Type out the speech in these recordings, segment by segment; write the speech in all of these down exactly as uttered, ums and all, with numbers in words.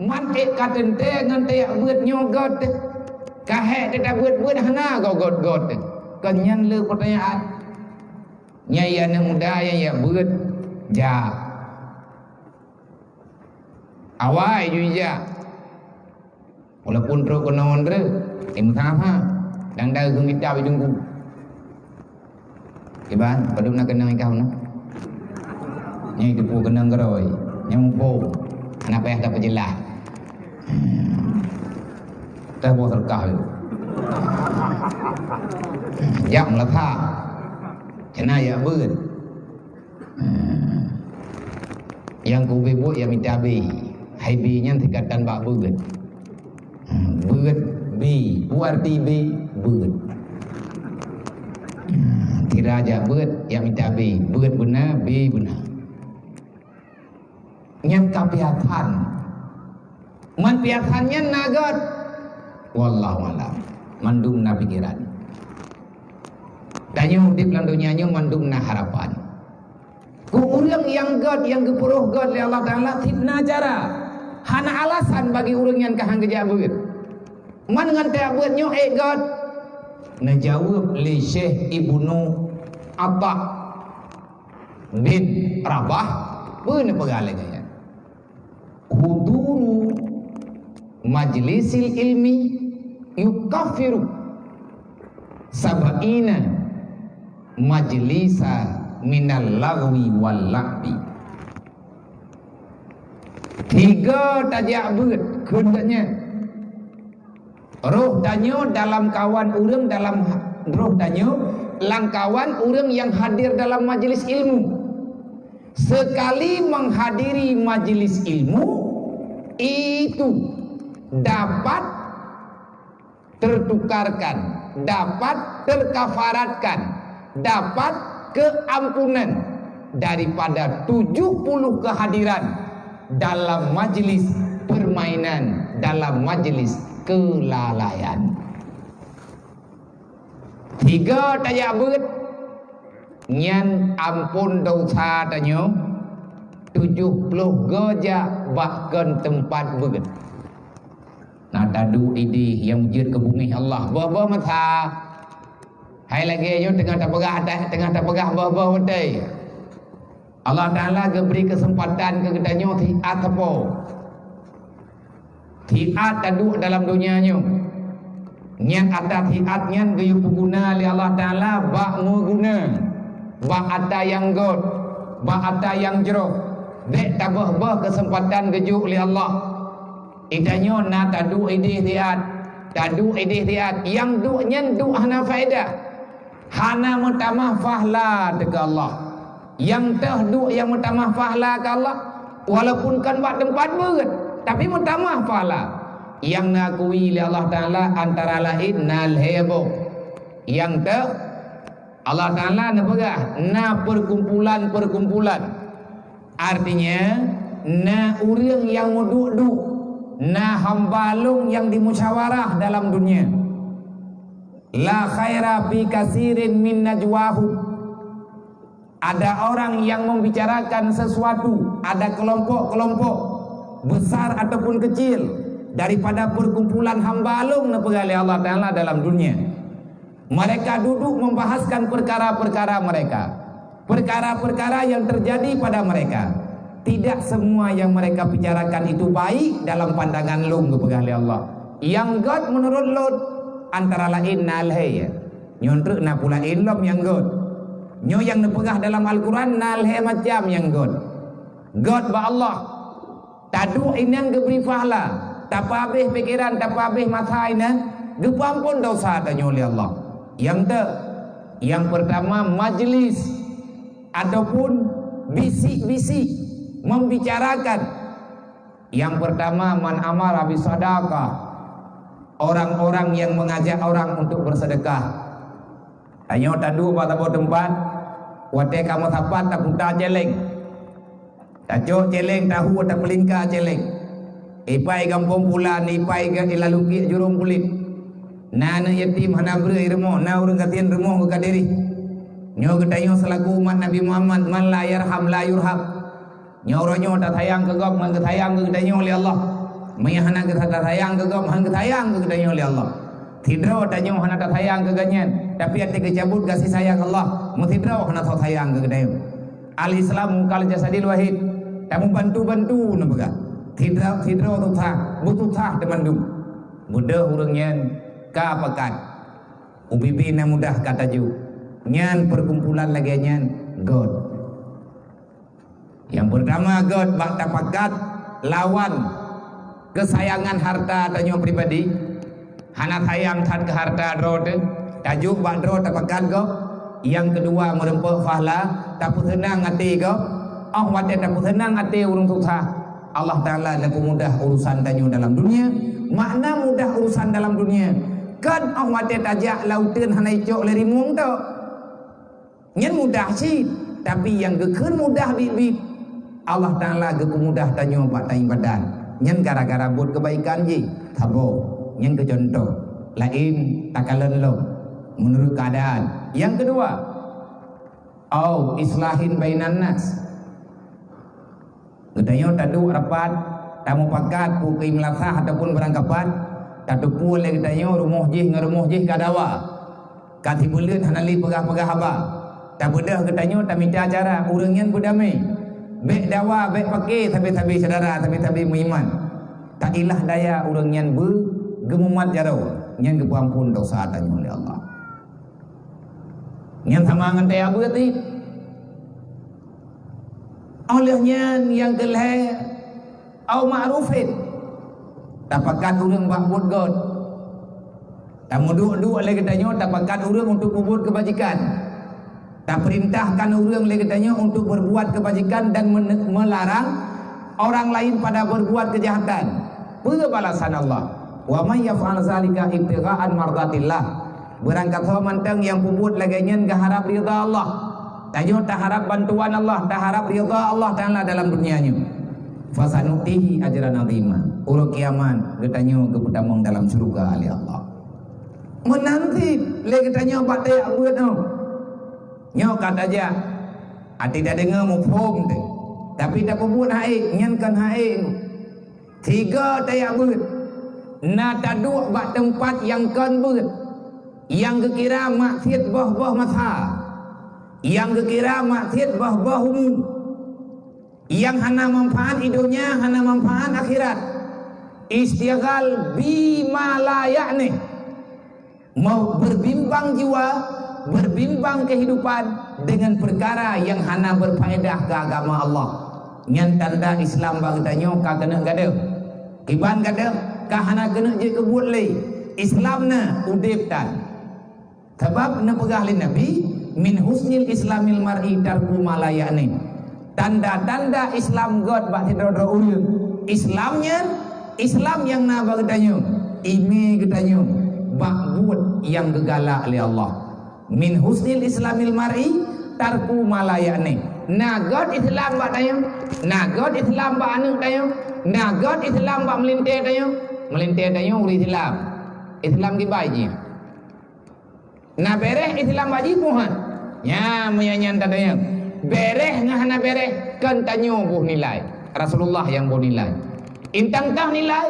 Man ék ka teuntée ngon tajak beuet nyoe göt. Ka hék teutabeuet-beuet hana goe göt-göt. Kon nyan le peutanyaan. Nyan ya aneuk muda nyang jak beuet, jak. Awai ju jak. Walaupun trok keunoe treuk, eh, meusaha. Dang dai geumita bidungku. Iban, padum na keunong ikah na. Nyang itu pun keunong geroi, nyang muphom. Hana payah tapeujeulaih. Hmm. Teuh boh serkah tu. Jak meulakha. Kena ya beuet. Hmm. Nyang keubeue buet ya mita B. Hai B nyan singkatan bak beuet. Hmm. Beuet B. Peue arti B? Beuet. Hmm. Kira jak beuet ya mita B. Beuet beuna, B beuna. Nyan ka piasan. Man piasan nyan na göt. Wallahu alam. Mandum na pikiran. Tanyoe udeb lam donya nyoe mandum na harapan. Keu ureuëng nyang göt, nyang geupeurôh göt lé Allah Taala, cit na cara. Hana alasan bagi ureuëng nyan ka han geujak beuet. Man ngon tajak beuet nyoe ék göt. Neujaweueb lé Syekh Ibnu Atha bin Rabah, peue neupeugah lagée nyan? Huduru majlisil ilmi yukaffiru sab'ina majlisa minal lagwi wal la'bi. Tiga tajak beuet, kheun geuh nyan. Roh tanyoe dalam kawan ureuëng, dalam roh tanyoe lam kawan ureuëng nyang hadir dalam majlis ilmu. Sekali menghadiri majlis ilmu, itu dapat tertukarkan, dapat terkafaratkan, dapat keampunan daripada tujuh puluh kehadiran dalam majlis permainan, dalam majlis kelalaian. Tiga tajak beuet, nyan ampon dosa tanyoe, tujoh ploh go jak bak kon teumpat beuet. Na taduek idéh nyang jeuet keu beungéh Allah, boh-boh masa. Hai lagée nyoe teungoh tapeugah, teungoh tapeugah boh-boh watée. Allah Taala geubri keuseumpatan keu geutanyoe siat sapo. Siat taduek dalam donya nyoe. Nyan atra siat nyan geuyue peuguna lé Allah Taala bak meuguna, bak atra nyang göt, bak atra nyang jroh. Bék taböh-böh keuseumpatan geujok lé Allah. Geutanyoe na taduek idéh siat, taduek idéh siat, nyang duek nyan duek hana faedah. Hana meutamah pahala teuka Allah. Nyang teuh duek nyang meutamah pahala keu Allah, walaupun kon bak teumpat beuet, tapi meutamah pahala. Nyang neukui lé Allah Taala antara laén na lhée boh. Nyang teuh, Allah Taala neupeugah na perkumpulan-perkumpulan. Artinya, na ureuëng nyang meuduek-duek, na hamba lôn nyang dimusyawarah dalam dunia. La khaira fi kasirin min najwahum. Ada orang yang membicarakan sesuatu, ada kelompok-kelompok besar ataupun kecil daripada perkumpulan hamba lôn neupeugah lé Allah Taala dalam dunia. Mereka duduk membahaskan perkara-perkara mereka, perkara-perkara yang terjadi pada mereka. Tidak semua yang mereka bicarakan itu baik dalam pandangan lôn, geupeugah lé Allah. Nyang göt meunurot lôn antara laén na lhée. Nyoe treuk na pula ilom nyang göt. Nyoe nyang neupeugah dalam Al-Quran na lhée macam nyang göt. Göt bak Allah. Taduek inan geubri pahala, tapeuhabéh pikeran, tapeuhabéh masa inan, geupeuampon desya tanyoe lé Allah. Nyang teu, nyang peurtama majlis ataupun bisik-bisik membicarakan. Nyang peurtama man amara bisadaqah, orang-orang yang mengajak orang untuk bersedekah. Tanyoe taduek bak saboh teumpat, watée ka meusapat taputa céléng. Tacok céléng, tahu, tapeulingka céléng. Ipai gampông pulan, ipai ga-, ilalu giek jurông kulét. Na aneuëk yatim hana breueh rumoh, na ureuëng gasien rumoh geuh ka dirih. Nyoe geutanyoe seulaku umat Nabi Muhammad, man la yarham la yurham. Nyoe uroe nyoe tasayang keu gob ngon geusayang keu geutanyoe lé Allah. Meunyo hana geuta sayang keu gob, han geusayang keu geutanyoe lé Allah. Sidroe tanyoe hana tasayang keu gobnyan, tapi até geucabut gaséh sayang Allah, meusidroe hana soe sayang keu geutanyoe. Al-Islamu kal jasadil wahid, tameubantu-bantu neupeugah. Sidroe, sidroe susah, beususah teumandum. Beudôh ureuëng nyan ka pakat. Ubit-ubit na mudah ka tajok. Nyan peukumpulan lagée nyan göt. Nyang peurtama göt bak tapakat lawan keusayangan harta tanyoe pribadi, hana sayang that keu harta droe teuh, tajok bak droe tapakat gob. Nyang keudua, meureumpok fahla, tapeuseunang até gob. Óh watée tapeuseunang até ureuëng susah, Allah Taala neupeumudah urusan tanyoe dalam dunia. Makna mudah urusan dalam dunia, kon óh watée tajak lam uteuen hana icok lé rimueng tok. Nyan mudah cit, tapi nyang geukheun mudah biet-biet, Allah Taala geupeumudah tanyoe bak taibadat. Nyan gara-gara buet keubaikan jih, saboh. Nyan keu cuntoh, laén takalon lom meunurot keuadaan. Nyang keudua, au islahin bainan nas. Geutanyoe taduek rapat, tamupakat peue keu meulasah ataupun barangkapat, tateupeue lé geutanyoe rumoh jih ngon rumoh jih ka dawa. Ka sibuleuen hana lé peugah-peugah haba. Tabeudôh geutanyoe tamita cara ureuëng nyan beudamé. Bék dawa, bék paké sabe-sabe syedara, sabe-sabe meuiman. Tailah daya ureuëng nyan beu geumumat jaroe, nyan geupeuamphon desya tanyoe lé Allah. Nyan sama ngon taya beuet nyan. Óh lheueh nyan nyang keu lhée, au ma'rufin. Tapakat ureuëng bak buet göt. Tameuduek-duek lé geutanyoe tapakat ureuëng untuk peubuet keubajikan. Tapeurintahkan ureuëng lé geutanyoe untuk berbuat keubajikan dan men-, melarang orang lain pada berbuat kejahatan. Peue balasan Allah? "Wa may yaf'al zalika ibtigha'an mardatillah." Beurangkasoe mantong nyang peubuet lagée nyan geuharab ridha Allah. Tanyoe taharab bantuan Allah, taharab ridha Allah Taala dalam dunia nyoe. "Fasanu'tihi ajran azima." Uroe kiamat geutanyoe geupeutamong dalam syeuruga lé Allah. Meunan cit lé geutanyoe bak tajak beuet nyoe. Nyoe ka tajak, até tadeungoe muphom teuh, tapi tapeubuet hak ék, nyan kon hak ék. Sigoe tajak beuet, na taduek bak teumpat nyang kon beuet, nyang geukira maksiet boh-boh masa, nyang geukira maksiet boh-boh umu, nyang hana manfaat i donya, hana manfaat akhirat. Istighal bima la ya'ni. Mau berbimbang jiwa, berbimbang kehidupan dengan perkara yang hana berfaedah ke agama Allah. Nyan tanda Islam bak geutanyoe ka keuneuk gadôh. Kiban gadôh ka hana keuneuk jeuet keu buet lé. Islam na udeb tan. Sabab neupeugah lé Nabi, "Min husnil islamil mar'i tarku ma la ya'ni." Tanda-tanda Islam göt bak sidroe-droe ureuëng. Islam nyan, Islam nyang na bak geutanyoe, imé geutanyoe bak buet nyang geugalak lé Allah. "Min husnil islamil mar'i tarku ma la ya'ni." Na göt Islam bak tanyoe, na göt Islam bak aneuëk tanyoe, na göt Islam bak meulintée tanyoe. Meulintée tanyoe ureuëng Islam. Islam kiban jih. Na béréh Islam bak jih peue han? Nyan meunyo nyan tatanyong. Béréh ngon hana béréh kon tanyoe boh nilai. Rasulullah nyang boh nilai. Intan tah nilai,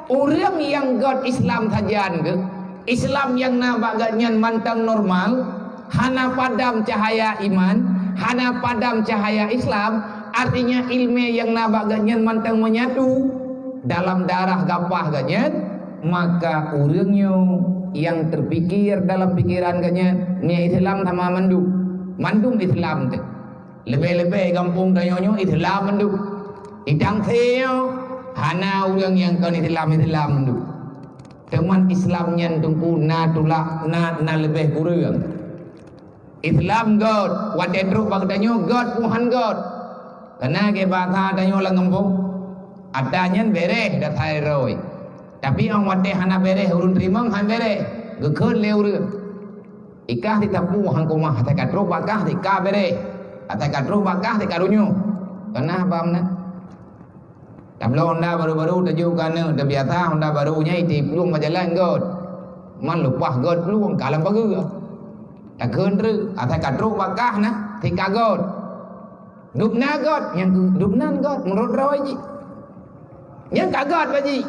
ureuëng nyang göt Islam sajan geuh, Islam nyang na bak geuhnyan mantong normal, hana padam cahaya iman, hana padam cahaya Islam, artinya ileumé nyang na bak geuhnyan mantong menyatu dalam darah gapah geuhnyan, maka ureuëng nyoe nyang teupikir dalam pikeran geuhnyan, nyan Islam sama mandum. Mandum Islam teuh. Leubeh-leubeh gampông tanyoe nyoe Islam mandum. Di Tangse nyoe hana ureuëng nyang kon Islam, Islam mandum. Teuma Islam nyan teungku na tulak, na, na leubeh kureueng. Islam göt, watée trok bak geutanyoe göt, peue han göt. Kana lagée basa tanyoe lam gampông, ata nyan béréh dasai roi. Tapi óh watée hana béréh ureuëng teurimong, han béréh, geukheun lé ureuëng. Ikah di tapu hang kumah, asai ka trok bak kah di ka béréh, asai ka trok bak kah di ka runyueng. Kana haba meunan. Tabloe honda baru-baru tajok keu aneuëk, tabiasa honda baru nyan ité plueng bak jalan göt. Man leupah göt plueng ka lam pageue. Takheun treuk, asai ka trok bak kah na, tika göt. Dubna göt, nyang dubnan göt meunurot droe jih. Nyan ka göt, Pak Ji.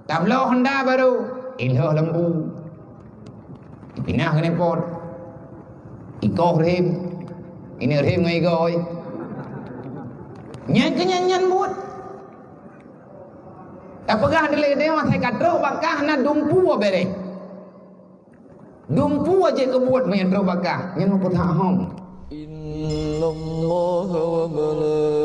Tabloe honda barô, ilheueh lampu. Pinah keuneuk pot. Ikoh rhem. Ineuk rhem ngon igoe. Nyan keuh nyan, nyan buet. Tapeugah dilèe deungon asai ka trôk bak kah na dumpeue bereh. Dumpeue jeuet keu buet meunyo trôk bak kah. Nyan meupeuthah hom. إن الله وملائكته